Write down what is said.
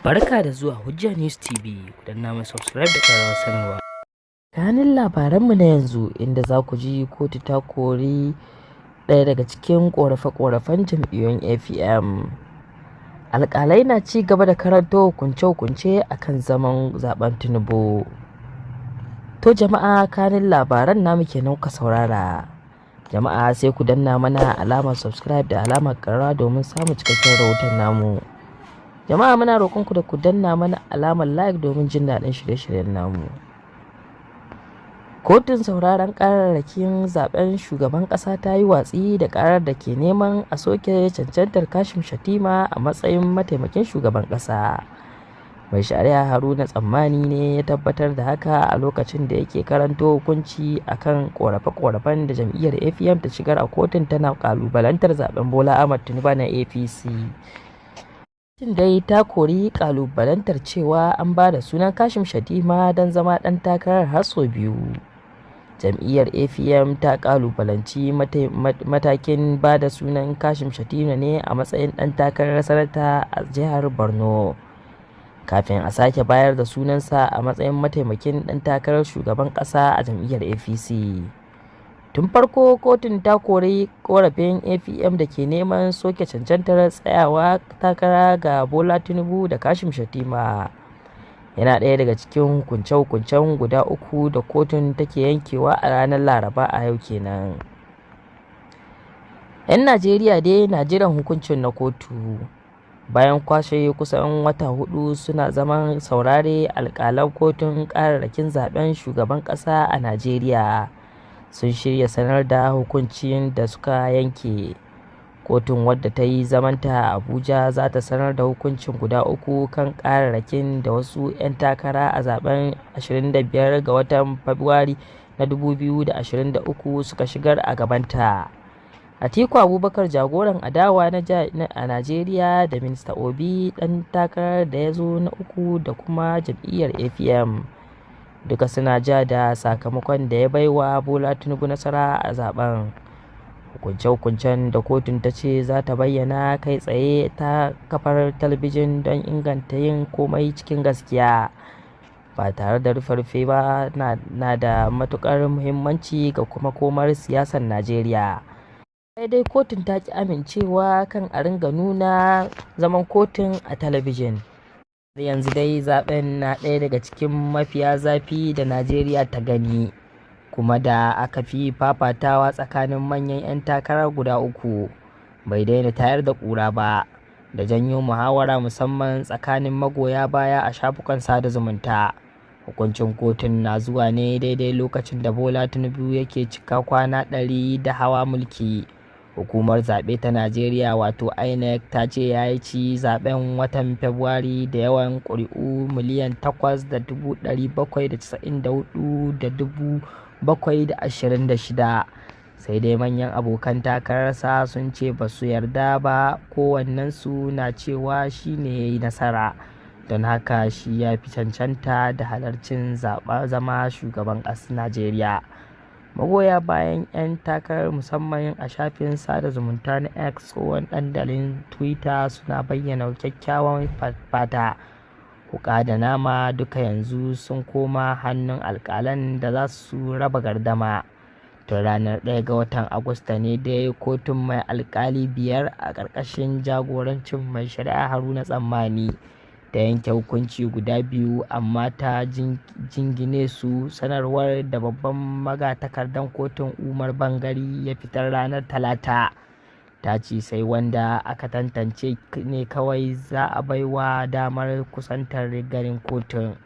Barka da zuwa Hujja News TV. Ku danna mana subscribe da ƙararrawar sanarwa. Kanin labaranmu na yanzu, inda za ku ji kotu ta kori ɗaya daga cikin ƙorafe-ƙorafen jam'iyyun APM. Alƙalai na ci gaba da karanto hukunce-hukunce a kan zaman zaben Tinubu. To jama'a, kanin labaran namu kenan ka saurara. Jama'a, sai ku danna mana alamar subscribe da alamar ƙararrawa domin samun cikakken rahoton namu. Jama'a, muna roƙonku da ku danna mana alamar like domin jin daɗin shirye-shiryen namu. Kotun sauraron kararrakin zaben shugaban ƙasa ta yi watsi da karar da ke neman a soke cancantar Kashim Shettima a matsayin mataimakin shugaban ƙasa. Mai Shari'a Haruna Tsammani ne ya tabbatar da haka a lokacin da yake karanto hukunci akan korafe-korafen da jam'iyyar APM ta shigar a kotun, tana kalubalantar zaben Bola Ahmad Tinubu na APC. Kotun dai ta kori kalubalantar cewa an ba da sunan Kashim Shettima don zama ɗan takarar har sau biyu. Jam'iyyar APM ta kalubalanci matakin ba da sunan Kashim Shettima ne a matsayin ɗan takarar sanata a jihar Borno, kafin a sake bayar da sunansa a matsayin mataimakin ɗan takarar shugaban ƙasa a jam'iyyar APC. Tun farko kotun ta kori korafin APM da ke neman soke cancantar tsayawa takara ga Bola Tinubu da Kashim Shettima. Yana ɗaya daga cikin hukunce-hukuncen guda uku da kotun take yankewa a ranar Laraba, a yau kenan. 'Yan Najeriya dai na jiran hukuncin na kotu. Bayan kwashe kusan wata 4 suna zaman saurare, alƙalan kotun kararrakin zaben shugaban ƙasa a Najeriya sun shirya sanar da hukuncin da suka yanke. Kotun, wadda ta yi zamanta a Abuja, za ta sanar da hukuncin guda uku kan kararrakin da wasu 'yan takara a zaben 25 ga watan Fabrairu na 2023 suka shigar a gabanta. Atiku Abubakar, jagoran adawa a Najeriya, da Mr. Obi, ɗan takarar da ya zo na uku da kuma jam'iyyar APM, duka suna ja da sakamakon da ya baiwa Bola Tinubu nasara a zaben. Hukunce-hukuncen da kotun ta ce za ta bayyana kai tsaye ta kafar talabijin don inganta yin komai cikin gaskiya ba tare da rufe-rufe ba na da matukar muhimmanci ga makomar siyasar Najeriya. Sai dai kotun ta ki amincewa kan a ringa nuna zaman kotun a talabijin. Har yanzu dai zaben na ɗaya daga cikin mafiya zafi da Najeriya ta gani, kuma da aka fi fafatawa tsakanin manyan 'yan takara guda uku, bai daina tayar da ƙura ba da janyo muhawara, musamman tsakanin magoya baya a shafukan sada zumunta. Hukuncin kotun na zuwa ne daidai lokacin da Bola Tinubu yake cika kwana 100 da hawa mulki. Hukumar zaɓe ta Najeriya, wato INEC, ta ce ya ci zaben watan Fabrairu da yawan ƙuri'u 8,794,726. Sai dai manyan abokan takararsa sun ce ba su yarda ba, kowannensu na cewa shi ne ya yi nasara, don haka shi ya fi cancanta da halarcin zama shugaban Najeriya. Magoya bayan 'yan takarar, musamman a shafin sada zumunta na X, tsohon dandalin Twitter, suna bayyana kyakkyawan fata. Wuƙa da nama duka yanzu sun koma hannun alƙalan da za su raba gardama. Tun ranar 1 ga watan Agusta ne dai kotun mai alƙali biyar a ƙarƙashin jagorancin Mai Shari'a Haruna Tsammani ta yanke hukunci guda biyu, amma ta jingine su. Sanarwar da babban magatakardan kotun, Umar Bangari, ya fitar ranar Talata ta ce sai wanda aka tantance ne kawai za a baiwa damar kusantar ganin kotun.